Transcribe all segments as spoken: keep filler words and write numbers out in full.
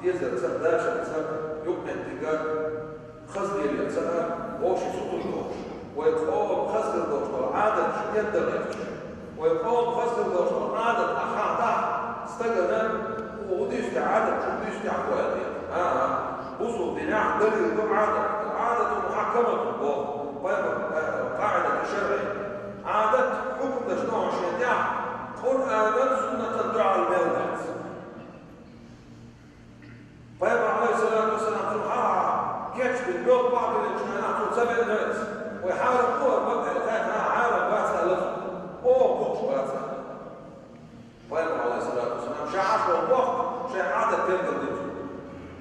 Дезарца, дашарца, юкъметтига, хазгеллица, вовши цу тӀа дохуш. Вай къоман хазгал долуш долу Ӏадаташ дедда гӀерташ. Вай къоман хазгал долуш долу Ӏадат ахьа дахь, стагана, хӀун дуьйцу те Ӏадат, хӀун дуьйцу те хьо аьлла. ХӀан-хӀа, бусулба динехь далил ду Ӏадат. Ӏадату мухьаккамату боху пайхамар, э, къаӀидату шарӀи. Ӏадат хьукмаш ду шен тӀехь, Къуръанан, суннатан дуьхьал мел дац. Пайхамар, Ӏалайхиссалату вассалам, цунна хьалха кечбина, белхь бахьа бинчу хенахь цо ца веана иза. Вай хьарам бу аьлла, бакъ аьлла, хаьттина, хьарам бац аьлла цо. Оха бохуш бац аьлла. Пайхамар, Ӏалайхиссалату вассалам, ша Ӏаш волу бохку, шайн Ӏадат тергал дина цо.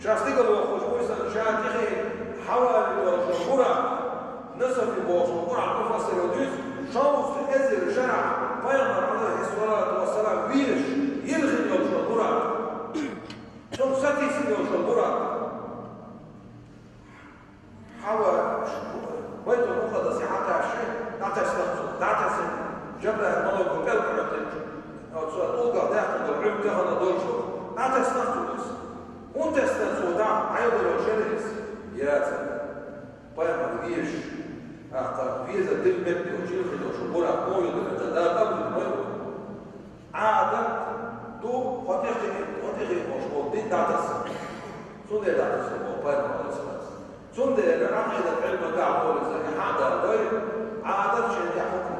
Ша стигала воккхуш вуй санна, ша тӀехь хьавалийна йолуш йолу Буракъ, Насафи бохуш волу Къуръан муфассиро дуьйцу, шовзткъа эзар шарахь пайхамар, Ӏалайхиссалату вассалам, везаш, йилхина йолуш йолу Буракъ. Цунна сатийсина йолуш йолу Буракъ. Хьава, Байтул-Мукъаддасе хьатаьшши, дӀатесна цо, дӀатесна. Жабраил малайко пӀелг Ӏоьттинчу. Оцу тӀулгах даьккхина долу Ӏуьллу тахана долуш вара. ДӀатесна цо иза. ХӀунда тесна цо дӀа, Ӏайладара шеррис? Яцара. Пайхамар везаш, тӀаккха везар дилла меттиг йолчу йилхина йолуш йолу Буракъ муха ю дара, ца дакъа а вуьйцу ма ю. Ӏадат ду, хьо тӀехь хи-, хьо тӀехь хи-, хьо школа дин дӀатаса. Цундела дӀатаса боху пайхамар, Ӏалайхиссалату. Цундела Ӏакъидат Ӏилма тӀехь боху иза, и хьан дала вай, Ӏадат шен тӀехь хӀукму